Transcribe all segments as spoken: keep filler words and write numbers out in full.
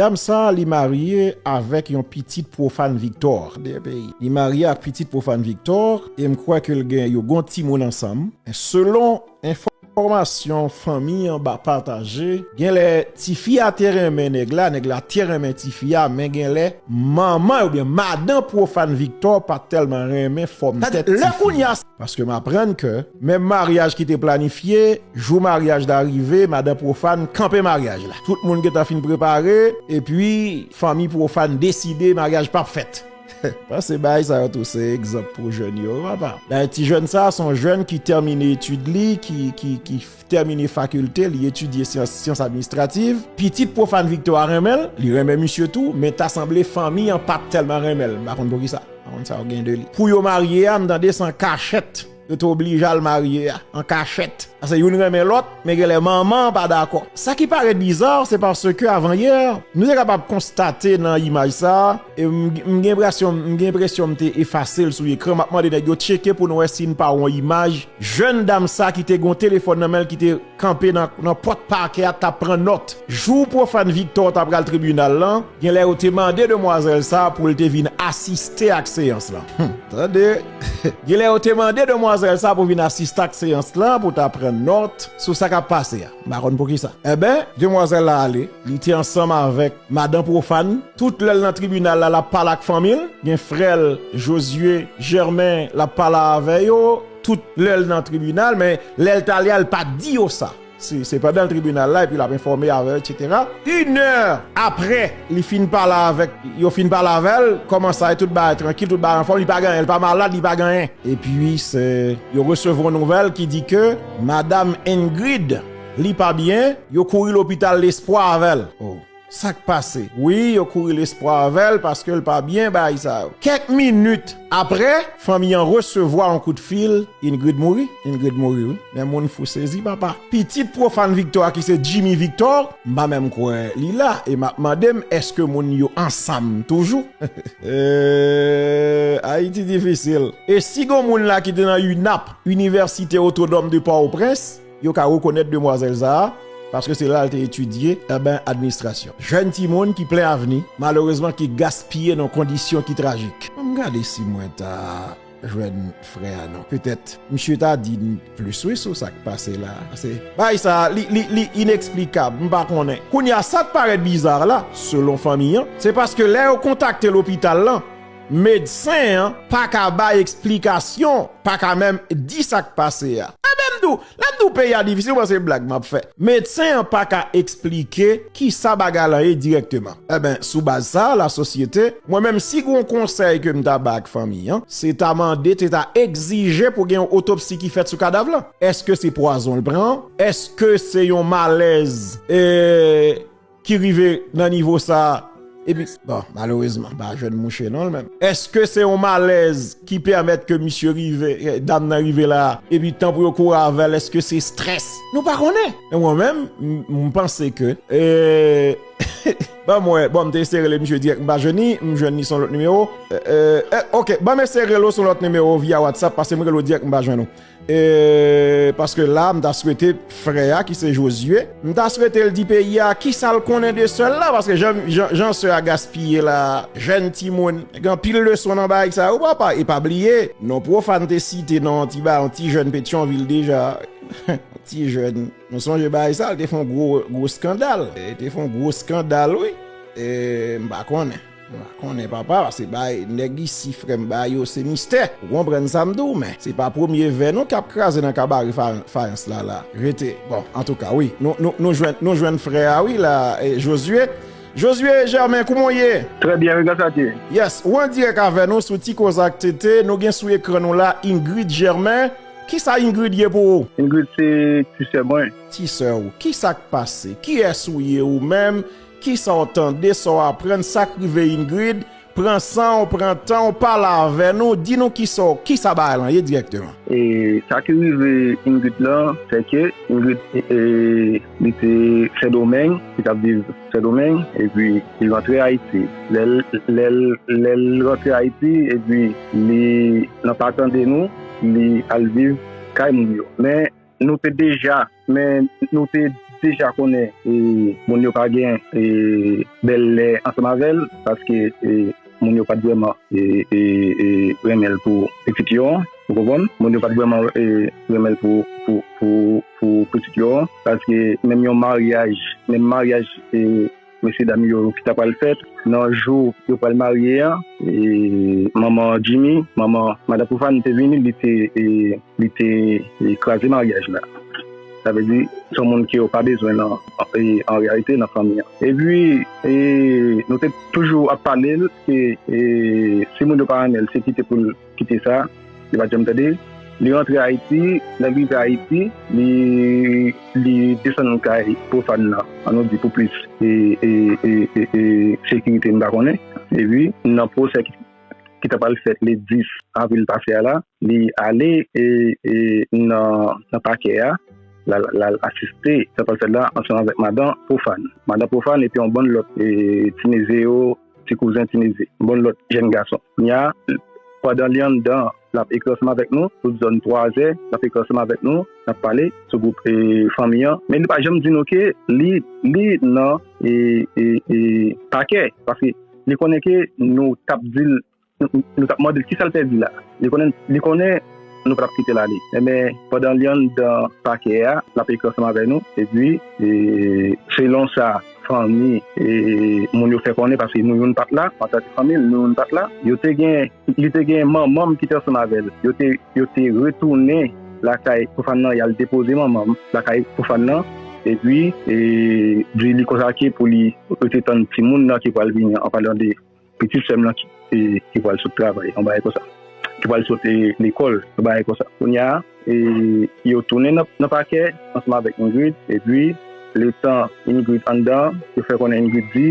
Dam sa, li marye avèk yon pitit Profane Victor. Li marye ak pitit Profane Victor, e m kwè ke l gen, yo gon timoun ansanm. Selon enfòmasyon fanmi an ba pataje, genlè tifi a te renmen nèg la, nèg la te renmen tifi a, men genlè manman oubyen madan Profane Victor pa t tèlman renmen fòm tèt tifi a. Paske m aprann ke menm maryaj ki te planifye, jou maryaj la rive, madan Profane kanpe maryaj la. Tout moun gentan fin prepare, epi fanmi Profane deside maryaj p ap fèt. Panse bagay sa yo tou se egzanp pou jèn yo, papa. Dayè, ti jèn sa, se yon jèn ki tèmine etid li, ki, ki, ki tèmine fakilte, li etidye syans, syans administrativ. Pitit Profane Victor a renmen l, li renmen misye tou, men ta sanble fanmi an pa t tèlman renmen l. M pa konn poukisa. Pa konn sa yo gen de li. Pou yo marye a, m tande se an kachèt. Yo te oblije al marye a, an kachèt. Paske youn renmen lòt, men genlè manman an pa dakò. Sa ki parèt biza, se paske avan yè, nou te kapab konstate nan imaj sa, e m, m gen enpresyon, m gen enpresyon m te efase l sou ekran, m ap mande nèg yo tcheke pou nou wè si n pa wè yon imaj jèn dam sa ki te gen yon telefòn nan men l ki te kanpe nan, nan pòt pakè a t ap pran nòt. Jou Profane Victor t ap pral tribinal lan, genlè yo te mande demwazèl sa pou l te vin asiste ak seyans lan. Hmm, tande! Genlè yo te mande demwazèl sa pou vin asiste ak seyans lan, pou ta pran nòt sou sa k ap pase a. M pa konn poukisa. Enben, demwazèl la ale, li te ansanm avèk madan Profane. Tout lè l nan tribinal la, l ap pale ak fanmi l. Gen frè l, Josué Germain, l ap pale avè yo. Tout lè l nan tribinal, men lè l t ale a, l pa t di yo sa. Se, se pandan l tribinal la, epi l ap enfòme avè yo, etsetera. Inè apre, li fin pale avèk, yo fin pale avè l, kòman sa ye, tout bagay trankil, tout bagay anfòm, li pa gen anyen, li pa malad, li pa gen anyen. Epi, se, yo resevwa yon nouvèl ki di ke madam Ingrid, li pa byen, yo kouri lopital Lespwa avè l. Oh. Sa k pase? Wi, yo kouri Lespwa avè l paske l pa byen, bagay sa yo. Kèk minit apre, fanmi an resevwa yon kout fil, Ingrid mouri. Ingrid mouri, wi. Men moun fou sezi, papa. Pitit Profane Victor a, ki se Jimmy Victor, m pa menm kwè li la. E m ap mande m, èske moun yo ansanm toujou? Eh, Ayiti difisil. E si gon moun la ki te nan UNAP, Université Autonome de Port-au-Prince, yo ka rekonèt demwazèl sa a, paske se la l te etidye, enben, administrasyon. Jèn timoun ki plen avni, malerezman ki gaspiye nan kondisyon ki trajik. Ann gade si mwen ta jwenn frè a non. Petèt, misye ta di n plis, wi, sou sa k pase la. Paske bagay sa a, li, li, li ineksplikab, m pa konnen. Kounye a, sa k parèt biza la, selon fanmi an, se paske lè yo kontakte lopital lan, medsen an pa ka bay eksplikasyon, pa ka menm di sa k pase a. Enben, m di w, lè m di w peyi a difisil, ou panse blag m ap fè. Medsen an pa ka eksplike kisa bagay lan ye dirèkteman. Enben, sou baz sa a, lasosyete, mwen menm, si gen yon konsèy ke m ta ba ak fanmi an, se ta mande, se ta egzije pou gen yon otopsi ki fèt sou kadav lan. Èske se pwazon l pran? Èske se yon malèz, e, ki rive nan nivo sa a? Epi, bon, malerezman, m pa jwenn mouche non, l menm. Èske se yon malèz ki pèmèt ke misye rive, eh, dam nan rive la, epi tan pou yo kouri avè l, èske se strès? Nou pa konnen. E mwen menm, m, m panse ke, eh, ban mwen, bon, m te eseye rele misye dirèk, m pa jwenn li, m jwenn li sou lòt nimewo. Eh, eh, eh, ok, ban m eseye rele w sou lòt nimewo via WhatsApp, paske m rele w dirèk, m pa jwenn ou. E, paske la, m ta swete frè a, ki se Josué, m ta swete l di peyi a kisa l konnen de sè l la, paske jan, jan, jan sè a gaspiye la, jèn timoun, gen anpil leson nan bagay sa yo, papa, e pa bliye, non Profane te site nan yon ti ba, yon ti jèn Petyonvil deja, yon ti jèn, nou sonje bagay sa, l te fè yon gwo, gwo eskandal, e te fè yon gwo eskandal, wi, e m pa konnen. M pa konnen, papa, se bay nèg isi, frè m, bay yo se mistè. Ou konprann sa m di w, men se pa premye vè non k ap kraze nan kabare fa-, fayans la, la. Rete. Bon, antouka, wi. Nou, nou, nou jwenn, nou jwenn frè a, wi, la, e, Josué. Josué Germain, kouman w ye? Trè byen, wi, gras a Dye. Yes, ou an dirèk avè nou sou Ti Koze ak Tete. Nou gen sou ekran nou la Ingrid Germain. Kisa Ingrid ye pou ou? Ingrid se ti sè mwen. Ti sè w. Kisa k pase? Kiyès ou ye ou menm? Kisa w tande, sa w aprann, sa k rive Ingrid? Pran san w, pran tan w, pale avè nou, di nou kisa w, kisa bagay lan ye dirèkteman. E sa ki rive Ingrid lan, se ke Ingrid, e, e, li te Sendomeng, li t ap viv Sendomeng, epi li rantre Ayiti. Lè l, lè l, lè l rantre Ayiti, epi li, nan pa tande nou, li al viv kay moun yo. Men, nou te deja, men nou te deja konnen e, moun yo pa gen e, bèlè ansanm avè l, paske e, moun yo pa t vrèman e, e, e, renmen l pou pitit yo an, ou konprann? Moun yo pa t vrèman e, renmen l pou, pou, pou, pou pitit yo an, paske menm yon maryaj, menm maryaj e, mesye dam yo ki ta pral fèt, nan jou yo pral marye a, e, manman Jimmy, manman Madan Profane te vini, li te, e, li te e, kraze maryaj la. Sa vle di, se yon moun ke yo pa bezwen nan, e, an reyalite nan fanmi an. Epi, e, nou te toujou ap pale l ke e, si moun yo pa renmen l, se kite pou l kite sa, li pa t janm tande. Li rantre Ayiti, lè l rive Ayiti, li, li desann kay Profane nan, an nou di pou plis e, e, e, e, e, sekirite, m pa konnen. Epi, nan pwosè ki ki ta pral fèt le dis avril pase a la, li ale e, e, nan, nan pakè a, l al, l al asiste sa pral fèt la ansanm avèk madan Profane. Madan Profane epi yon bann lòt e, ti neze yo, ti kouzen ti neze, yon bann lòt jèn gason. Kounye a, pandan li anndan, l ap ekri ansanm avèk nou, tout zòn twa zè, l ap ekri ansanm avèk nou, n ap pale sou gwoup e, fanmi an. Men li pa janm di nou ke li, li nan e, e, e, pakè, paske li konnen ke nou t ap di l nou, nou t ap mande l kisa l pèdi la. Li konnen, li konnen nou pa t ap kite l ale. Enben, pandan li anndan pakè a, l ap ekri ansanm avè nou. Epi, e, selon sa fanmi e, moun yo fè konnen, paske nou youn pa t la, antanke fanmi l, nou youn pa t la, yo te gen, li te gen manman m ki te ansanm avè l. Yo te, yo te retounen lakay Profane nan, y al depoze manman m lakay Profane nan. Epi, e, di li konsa ke pou li rete tann timoun nan ki pral vini an, an palan de pitit sè m lan ki, e, ki pral sot travay, yon bagay konsa. Ki pral sot e, lekòl, yon bagay konsa. Kounye a, e, yo tounen nan, nan pakè ansanm avèk Ingrid, epi letan Ingrid anndan, yo fè konnen Ingrid di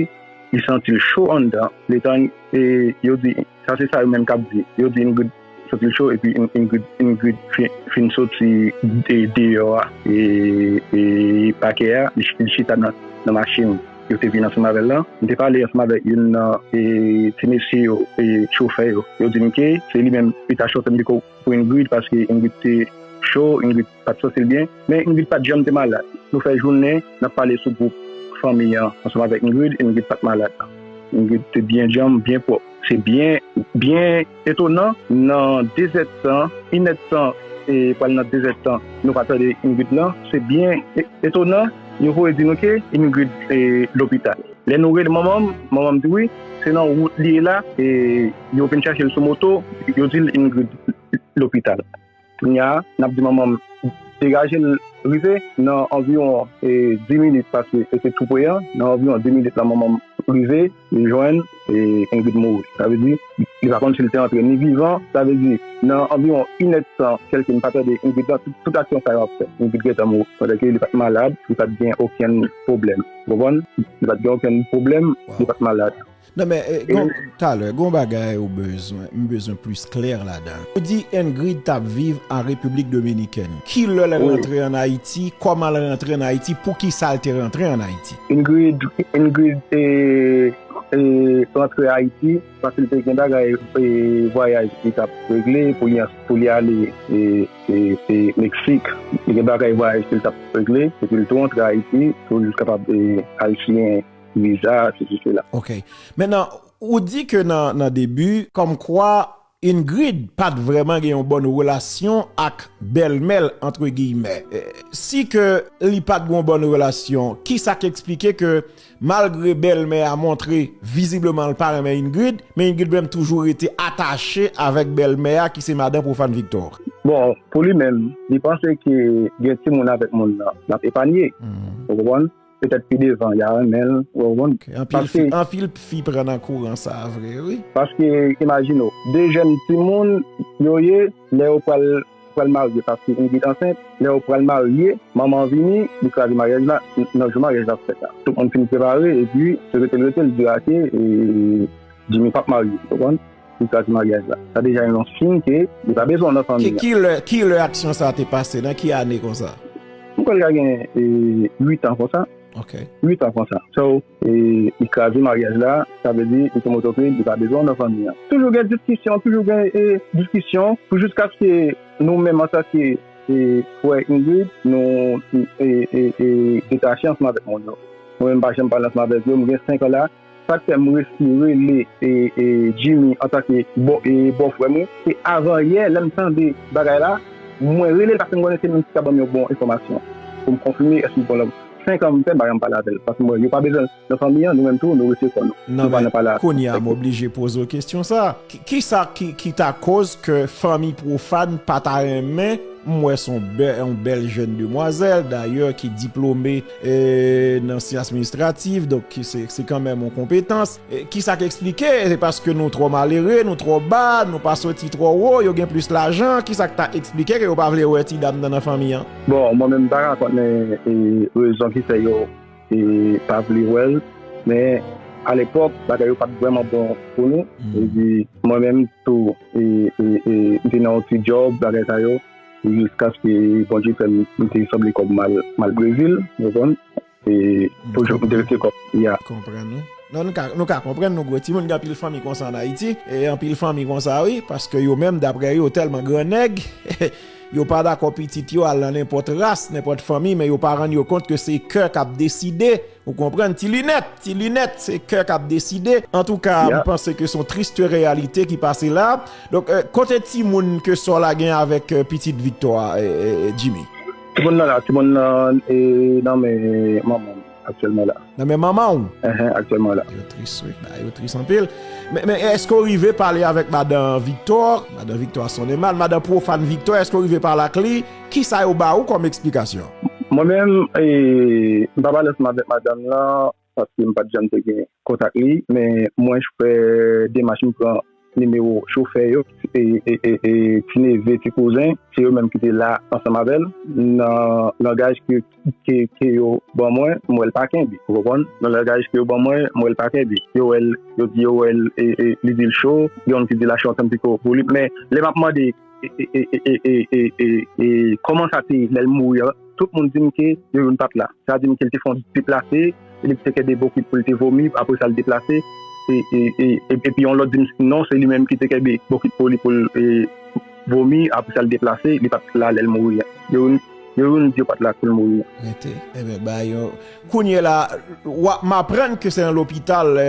li santi l cho anndan. Letan, e, yo di, sa se sa yo menm k ap di. Yo di Ingrid santi l cho, epi In-, Ingrid, Ingrid fin, fin soti de-, deyò a, e, e, pakè a, li ch-, li chita nan, nan machin yo te vin ansanm avè l lan. M te pale ansanm avèk youn nan, e, ti mesye yo, e, chofè yo. Yo di m ke se li menm ki ta chofè m piko pou Ingrid, paske Ingrid te cho, Ingrid pa t santi l byen. Men Ingrid pa t janm te malad. Nou fè jounen, n ap pale sou gwoup fanmi an ansanm avèk Ingrid, Ingrid pa t malad. Ingrid te byen djanm, byen pwòp. Se byen, byen etonan, nan de zèdtan, inèdtan, e pral nan de zèdtan, nou pa tande Ingrid lan. Se byen e-, etonan, yo voye di nou ke Ingrid e lopital. Lè nou rele manman m, manman m di wi, se nan wout li ye la, e yo vin chache l sou moto, yo di l Ingrid lopital. Kounye a, n ap di manman m degaje l rive nan anviwon e, dis minit, paske se te tou pre an, nan anviwon dis minit la manman m rive, li jwenn e, Ingrid mouri. Sa vle di, li pa konn si l te antre ni vivan. Sa vle di, nan anviwon inèdtan, kèlke m pa tande Ingrid lan, tout, tout aksyon sa yo ap fèt. Ingrid gentan mouri. Pandan ke li pa t malad, li pa t gen okenn pwoblèm. Ou konprann? Li pa t gen okenn pwoblèm, li pa t malad. Non, men, e, gon, talè, gon bagay ou bezwen, m bezwen plis klè ladan. Ou di Ingrid t ap viv an Repiblik Dominikèn. Ki lè l rantre ann Ayiti? Kòman l rantre ann Ayiti? Poukisa l te rantre ann Ayiti? Ingrid, Ingrid, e, e, rantre Ayiti paske l te gen bagay, e, vwayaj li t ap regle pou li, pou li ale, e, e, e, Meksik. Li gen bagay vwayaj ke l t ap regle, epi l tou rantre Ayiti pou l kapab, e, al siyen viza, sesi, sela. Ok. Mentnan, ou di ke nan, nan debi, kòmkwa Ingrid pa t vrèman gen yon bòn relasyon ak bèlmè l, antre giyimè. E, si ke li pa t gen yon bòn relasyon, kisa k eksplike ke malgre bèlmè a montre vizibleman l pa renmen Ingrid, men Ingrid menm toujou rete atache avèk bèlmè a ki se madan Profane Victor? Bon, pou li menm, li panse ke gen timoun avèk moun nan, l ap epanye. Ou konprann? Petèt pi devan, y a renmen l, ou konprann? Ok. Anpil fi, anpil fi pran nan kouran sa a vre, wi. Paske, imajine w, de jèn timoun yo ye, lè yo pral, pral marye, paske Ingrid ansent, lè yo pral marye, manman an vini, li kraze maryaj la, n-, nan jou maryaj la ap fèt la. Tout moun fin prepare, epi, se rete l rete, l di a ke, e, Jimmy p ap marye, ou konprann? Li kraze maryaj la. Sa deja yon siy ke li pa bezwen w nan fanmi an. Ki, ki lè, ki lè aksyon sa a te pase? Nan ki ane konsa? M kwè l ka gen, e, uit an konsa. Ok. Uit an konsa. So, e, li kraze maryaj la, sa vle di, li te montre ke li pa bezwen w nan fanmi an. Toujou gen diskisyon, toujou gen, e, diskisyon, pou jiskaske nou menm antanke e, frè Ingrid, nou, e, e, e, detache ansanm avèk moun yo. Mwen menm, m pa janm pale ansanm avèk yo, m gen senk an la. Sa k fè m resi rele, e, e, Jimmy antanke bò, e, bòfrè m wi, se avan yè, lè m tande bagay la, mwen rele l paske m konnen se li menm ki ka ban m yon bon enfòmasyon pou m konfime èske l bon lòm. Senk an m fè, m pa janm pale avè l. Paske mwen, yo pa bezwen l nan fanmi an, nou menm tou, nou retire kò nou. Non, nou pa men nan pale a. Kounye a, m oblije poze w kesyon sa. Ki, ki sa ki, ki ta koz ke fanmi Pwofàn pa ta renmen m wè se yon bè-, yon bèl jèn demwazèl, dayè, ki diplome, e, nan syans administratif, donk ki se, se kanmenm yon konpetans. E, ki sa k eksplike? Se paske nou twò malere, nou twò ba, nou pa soti twò wo, yo gen plis lajan? Ki sa k ta eksplike ke yo pa vle wè ti dam nan nan fanmi an? Bon, mwen menm, m pa ka konnen, e, rezon ki fè yo, e, pa vle wè l, men alepòk, bagay yo pa t vrèman bon pou nou. Epi, mwen menm tou, e, e, e, m te nan yon ti djòb, bagay sa yo, jiskaske Bondye fè m, m te sanble kòm m al, m al Brezil, w konprann? E toujou m te rete kòm, ya. Konprann, wi. Non, nou ka, nou ka konprann, nou gwo timoun, gen anpil fanmi konsa ann Ayiti, e anpil fanmi konsa, wi, paske yo menm, daprè yo, yo tèlman grannèg, yo pa dakò pitit yo al nan nenpòt ras, nenpòt fanmi, men yo pa rann yo kont ke se kè k ap deside, ou konprann, ti linèt, ti linèt, se kè k ap deside. Antouka, m panse ke se yon triste reyalite ki pase la. Donk, e, kote timoun ke sè w la gen avèk, e, pitit Victor a, e, e, e, Jimmy? Timoun nan la, timoun nan, e, nan men manman m aktyèlman la. Nan men manman w? Enhen, aktyèlman la. Yo tris, wi. Bagay yo tris anpil. Men, men èske w rive pale avèk madan Victor? Madan Victor a sonnen mal. Madan Pwofàn Victor, èske w rive pale ak li? Kisa yo ba ou kòm eksplikasyon? Mwen menm, e, m pa pale ansanm avèk madanm lan, paske m pa t janm te gen kontak li, men mwen fè demach, m pran nimewo chofè yo, e, e, e, e, ti neve, ti kouzen, se yo menm ki te la ansanm avè l. Nan langaj ke, ke, ke yo ban mwen, m wè l pa kenbe, ou konprann? Nan langaj ke yo ban mwen, m wè l pa kenbe. Yo wè l, yo di yo wè l, e, e, li di l cho, gen youn ki di l achte yon tanpiko pou li, men lè m ap mande e, e, e, kòman sa te ye lè l mouri an, tout moun di m ke yo youn pa t la. Sa di m ke l te fè yon deplase, li te kenbe bokit pou l te vomi, apre sa l deplase, e, e, e, e, epi yon lòt di m non, se li menm ki te kenbe bokit pou li pou l, e, vomi, apre sa l deplase, li pa t la lè l mouri an. Yo youn, yo youn di yo pa t la pou l mouri an. Rete. Ebyen, ba yo, kounye la, w ap, m aprann ke se nan lopital, e,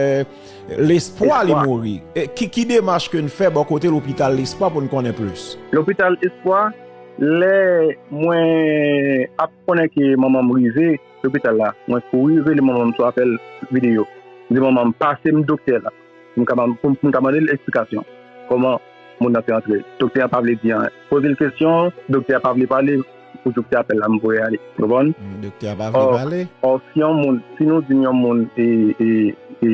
Lespwa li mouri. E, ki, ki demach ke n fè bò kote lopital Lespwa pou n konnen plis? Lopital Espwa, lè mwen ap konnen ke manman m rive lopital la, mwen kouri rele manman m sou apèl videyo. M di manman m, pase m doktè la. Pou m ka, pou, pou m ka mande l eksplikasyon. Kòman moun nan te antre? Doktè a pa vle di anyen. Poze l kesyon, doktè a pa vle pale, pou doktè a apèl la, m voye ale. Ou konprann? Mm, doktè a pa vle pale. Ò, si yon moun, si nou di yon moun e, e, e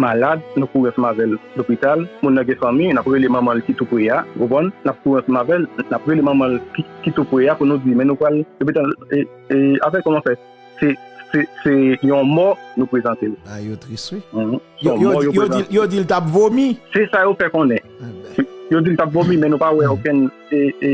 malad, nou kouri ansanm avè l lopital, moun nan gen fanmi, n ap rele manman l ki tou pre a, ou konprann? N ap kouri ansanm avè l, n ap rele manman l ki, ki tou pre a pou nou di, men nou pral lopital, e, e, avè kòman fè? Se, se, se yon mò nou prezante l. A, yo tris, wi. Mhm. Se yon mò yo prezante l. Yo di l t ap vomi. Se sa yo fè konnen. Yo di l t ap vomi, men nou pa wè okenn, e, e,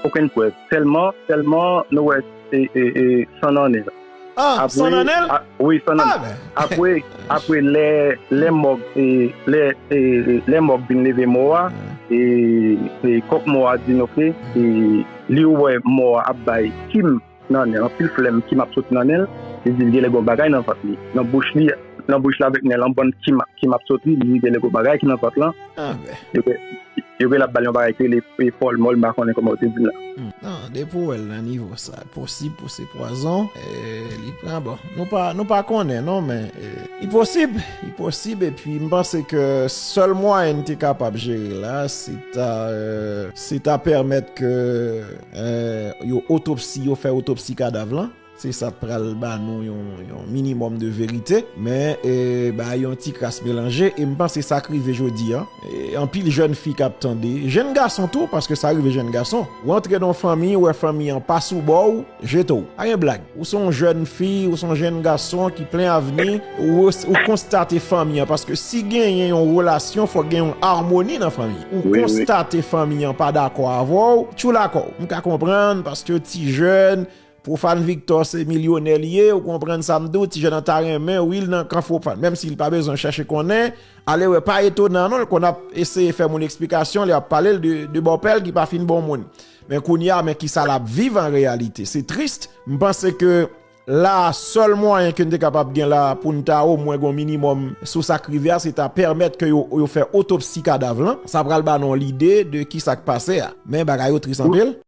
okenn prèv. Sèlman, sèlman nou wè, e, e, e, san nan nen l. Ah, san nan nen l? Wi, san nan nen l. Apre, apre lè, lè mòg, e, lè, e, lè mòg vin leve mò a, e, e, kòk mò a di nou ke, e, li wè mò a ap bay Kim nan nen l, anpil flèm Kim ap soti nan nen l, li di l genlè gen yon bagay nan vant li. Nan bouch li, nan bouch li avèk nen l, yon bann Kim, Kim ap soti, li di genlè gen yon bagay ki nan vant lan. Yo genlè ap ba l yon bagay ki rele, e, fòlmòl, m pa konnen kòman yo te di l la. Hmm. Non, depi w wè l nan nivo sa, posib pou se pwazon, e, li pran, bon, nou pa, nou pa konnen non, men, e, li posib, li posib, epi m panse ke sèl mwayen n te kapab jere la, se ta, e, se ta pèmèt ke, e, yo otopsi, yo fè otopsi kadav lan. Se sa k pral ba nou yon, yon minimòm de verite. Men, e, ba yon ti kras melanje. E m panse sa k rive jodi a. E, anpil jèn fi k ap tande. Jèn gason tou, paske sa rive jèn gason. Ou antre nan yon fanmi, ou wè fanmi an pa sou bò w, jete w. Pa gen blag. Ou se yon jèn fi, ou se yon jèn gason ki plen avni. Ou, ou konstate fanmi an. Paske si genyen yon relasyon, fòk gen yon amoni nan fanmi. Ou konstate fanmi an pa dakò avè w, tchoula kò w. M ka konprann, paske ti jèn, Pwofàn Victor se milyonè li ye, ou konprann sa m di w, ti jèn nan ta renmen, wi, l nan kan Pwofàn. Menm si l pa bezwen chèche konnen, ale wè, pa etonan non, l konn ap eseye fè moun eksplikasyon, li ap pale l de, de bòpè l ki pa fin bon moun. Men kounye a, men kisa l ap viv an reyalite. Se tris. M panse ke la, sèl mwayen ke n te kapab gen la pou n ta omwen gon minimòm sou sa k rive a, se ta pèmèt ke yo, yo fè otopsi kadav lan. Sa pral ba nou yon lide de kisa k pase a. Men bagay yo tris anpil.